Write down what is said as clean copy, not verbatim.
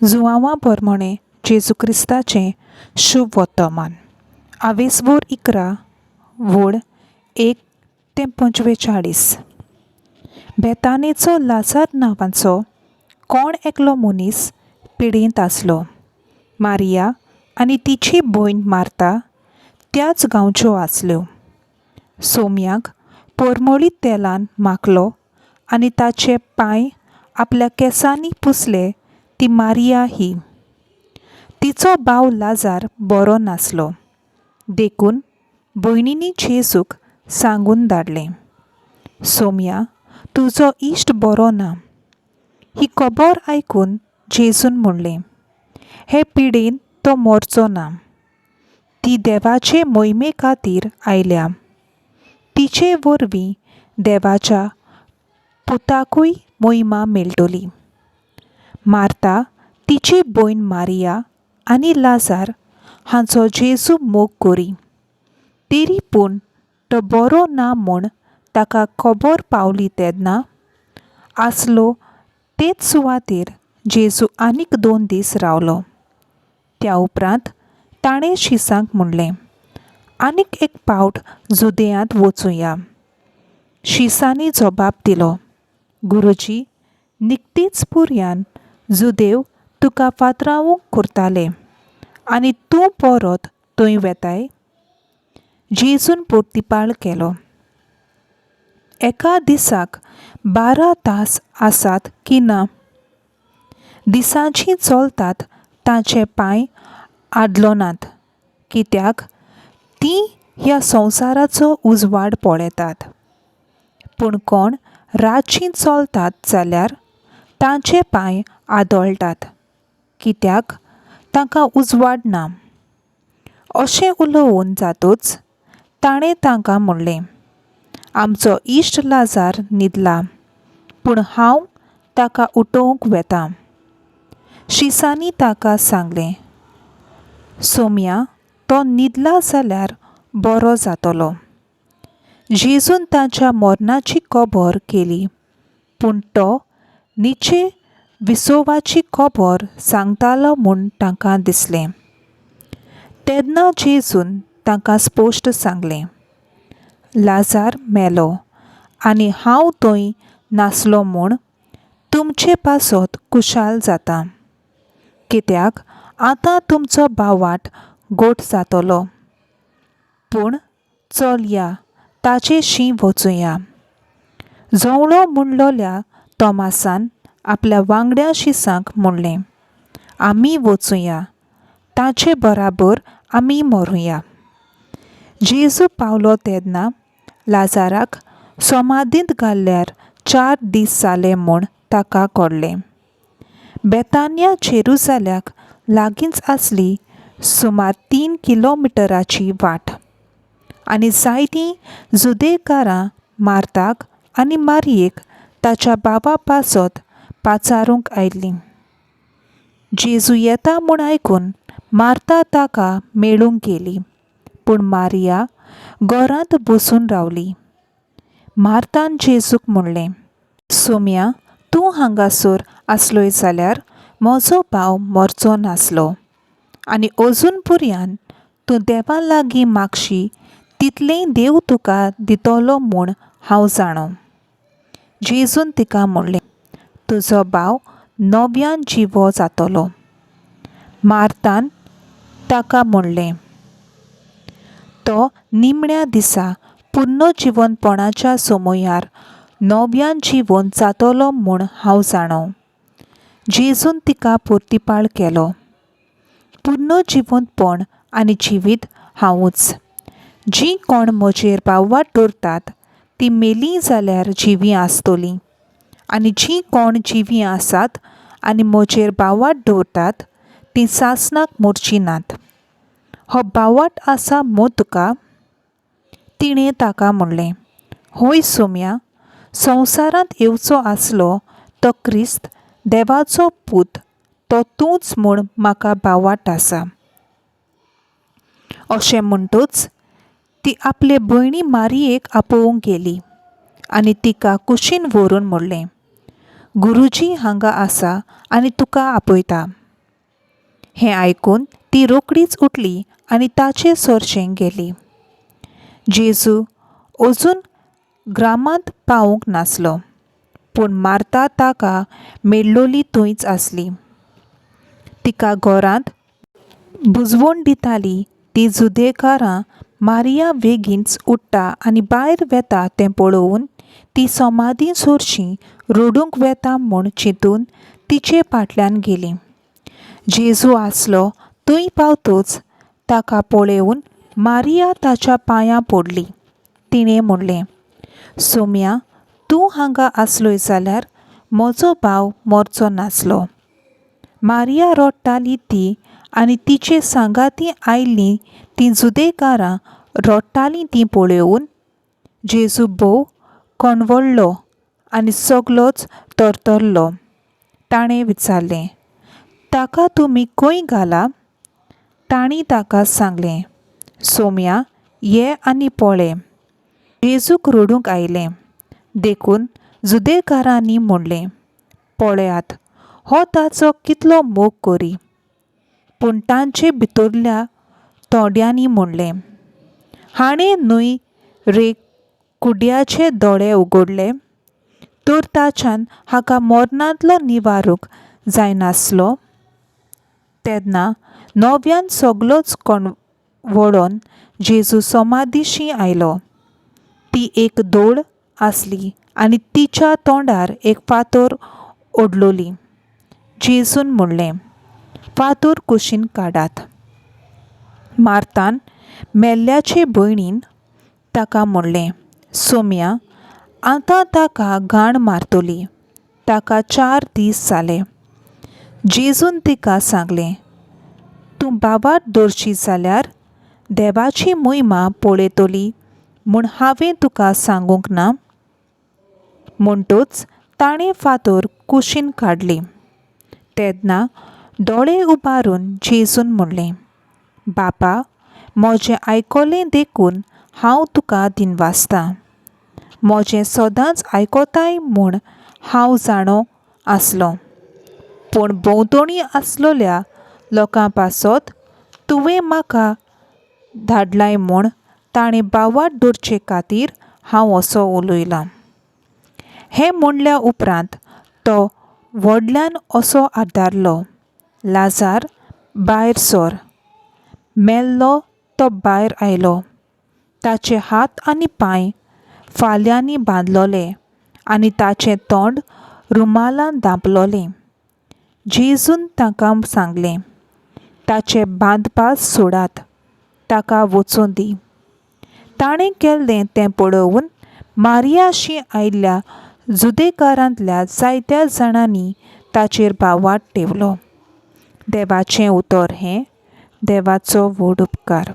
जुआंवा पोरमोणें जेजू क्रिस्ताचें शुभ वोतोमान आवेसभोर 11 वोळ 1 ते 45. बेतानेचो लाजार नांवाचो कोण एकलो मनीस पिडेंत आसलो. मारिया आनी तिची भयण मार्ता त्याच गांवच्यो आसल्यो. सोम्याक पोरमोळी तेलान माखलो आनी ताचे पांय आपल्या केंसांनी पुसले ती मारिया ही. तिचो भाव लाजार बरो नासलो, देखून भयणींनी जेजूक सांगून धाडलें, सोम्या, तुजो इश्ट बरो ना. ही खबर आयकून जेजून म्हणलें, हे पिडेन तो मरचो ना, ती देवाचे मोहिमे खातीर आयल्या. तिचे वरवीं देवाच्या पुताकूय मोहिमा मेळटली. मार्ता, तिची भयण मारिया आनी लाजार हांचो जेजू मोग करी. तरी पूण तो बरो ना म्हूण ताका खबर पावली तेन्ना आसलो तेच सुवातेर जेजू आनीक 2 दीस रावलो. त्या उपरांत ताणें शिसांक म्हणलें, आनीक एक पावट जुदेयांत वचुया. शिसांनी जबाब दिलो, गुरुजी, निकतीच पुरयान जुदेव तुका फातरावूंक करताले आनी तूं परत थंय वेताय? जेजून पोर्तिपाळ केलो, एका दिसाक 12 तास आसात की ना? दिसांची चलतात तांचे पांय आदलोनात, कित्याक तीं ह्या संवसाराचो उजवाड पळयतात. पूण कोण रातचीं चलतात जाल्यार तांचे पांय आदळटात, कित्याक तांकां उजवाड ना. अशें उलोवन जातूच ताणें तांकां म्हणलें, आमचो इश्ट लाजार न्हिदला, पूण हांव ताका उठोवंक वेतां. शिसांनी ताका सांगलें, सोम्या, तो न्हिदला जाल्यार बरो जातलो. जेजून ताच्या मरणाची खबर केली, पूण तो निचे विसोवाची खबर सांगतालो म्हूण तांकां दिसलें. तेन्ना जेजून तांकां स्पश्ट सांगलें, लाजार मेलो आनी हांव थंय नासलो म्हूण तुमचे पासत खुशाल जाता, कित्याक आतां तुमचो भावाट गोट जातलो. पूण चल या, ताचे शीं वचुया. जोवळो म्हणलोल्या तोमासान आपल्या वांगड्या शिसांक म्हणलें, आमी वचुया, ताचे बराबर आमी मरुया. जेजू पावलो तेन्ना लाजाराक सोमादींत घाल्यार 4 दीस जाले म्हूण ताका कळ्ळें. बेतानिया जेरुजाल्याक लागींच आसली, सुमार 3 किलोमिटराची वाट, आनी जायतीं जुदेकारां मार्ताक आनी मारयेक ताच्या बाबा पासत पाचारूंक आयलीं. जेजू येता म्हूण आयकून मार्ता ताका मेळूंक गेली, पूण मारिया घरांत बसून रावली. मार्तान जेजूक म्हणलें, सोम्या, तूं हांगासर आसलोय जाल्यार म्हजो भाव मरचो नासलो, आनी अजून पुरयान तूं देवा लागीं मागशी तितलेंय देव तुका दितलो म्हूण हांव जाणो. जेजून तिका म्हणलें, तुजो भाव नव्यान जिवो जातलो. मार्तान ताका म्हणलें, तो निमण्या दिसा पुर्नजिवनपणाच्या समयार नव्यान जिवन जातलो म्हूण हांव जाणो. जेजून तिका पोर्तिपाळ केलो, पुर्नजिवनपण आनी जिवीत हांवूच. जीं कोण म्हजेर भावाट दवरतात तीं मेलीं जाल्यार जिवीं आसतलीं, आनी जीं कोण जिवीं आसात आनी म्हजेर भावाट दवरतात तीं सासणाक मरचीं नात. हो भावाट आसा मू तुका? तिणें ताका म्हणलें, हय सोम्या, संवसारांत येवचो आसलो तो क्रिस्त देवाचो पूत तो तूंच म्हूण म्हाका भावाट आसा. अशें म्हणटूच ती आपले भयणी मारियेक आपोवंक गेली आनी तिका कुशीन व्हरून म्हणलें, गुरुजी हांगा आसा आनी तुका आपयता. हें आयकून ती रोखडीच उठली आनी ताचे सरशें गेली. जेजू अजून ग्रामांत पावूंक नासलो, पूण मार्ता ताका मेळ्ळोली थंयच आसली. तिका घरांत बुजवण दिताली ती जुदेकारां मारिया बेगीनच उठ्ठा आनी भायर वेता तें पळोवन ती समाधी सरशी रडूंक वेता म्हूण चिंतून तिचे फाटल्यान गेली. जेजू आसलो थंय पावतच ताका पळोवन मारिया ताच्या पांयां पडली. तिणें म्हणलें, सोम्या, तूं हांगा आसलोय जाल्यार म्हजो भाव मरचो नासलो. मारिया रडटाली ती आनी तिचे सांगाती आयिल्लीं तीं जुदेकारां रडटालीं तीं पळोवन जेजू भोव कणवळ्ळो आनी सगलोच तरतरलो. ताणें विचारलें, ताका तुमी खंय घाला? तांणी ताका सांगलें, सोम्या, ये आनी पळय. जेजूक रडूंक आयलें देखून जुदेकारांनी म्हणलें, पळयात, हो ताचो कितलो मोग करी. पूण तांचे भितरल्या थोड्यांनी म्हणलें, हाणें न्हय रे कुड्याचे दोळे उगडले, तर ताच्यान हाका मरणांतलो निवारूंक जायनासलो? तेन्ना नव्यान सगलोच कणवळोन जेजू समाधीशी आयलो. ती एक दोळ आसली आनी तिच्या तोंडार एक फातर ओडलोली. जेजून म्हणलें, फातर कुशीन काडात. मार्तान मेल्ल्याचे भयणीन ताका म्हणलें, सोम्या, आतां ताका घाण मारतली, ताका 4 दीस जाले. जेजून तिका सांगलें, तूं बाबार दवरशी जाल्यार देवाची मोहिमा पळयतली म्हूण हांवें तुका सांगूंक ना? म्हणटच ताणें फातर कुशीन काडली. तेन्ना दोळे उबारून जेजून म्हणलें, बापा, म्हजें आयकलें देखून हांव तुका दिनवासतां. म्हजें सदांच आयकताय म्हूण हांव जाणो आसलो, पूण भोंवतणी आसलेल्या लोकां पासत तुवें म्हाका धाडलाय म्हूण ताणें बावाट दवरचे खातीर हांव असो उलयलां. हें म्हणल्या उपरांत तो व्हडल्यान असो आदारलो, लाजार, भायर सर. मेल्लो तो भायर आयलो. ताचे हात आनी पांय फाल्यांनी बांदलोले आनी ताचें तोंड रुमालान धांपलोलें. जेजून ताका सांगलें, ताचें बांदपास सोडात, ताका वचूं दी. ताणें केल्लें तें पळोवन मारियाशी आयिल्ल्या जुदेकारांतल्या जायत्या जाणांनी ताचेर भावार्थ ठेवलो. देवाचें उतर हें देवाचो व्हड उपकार.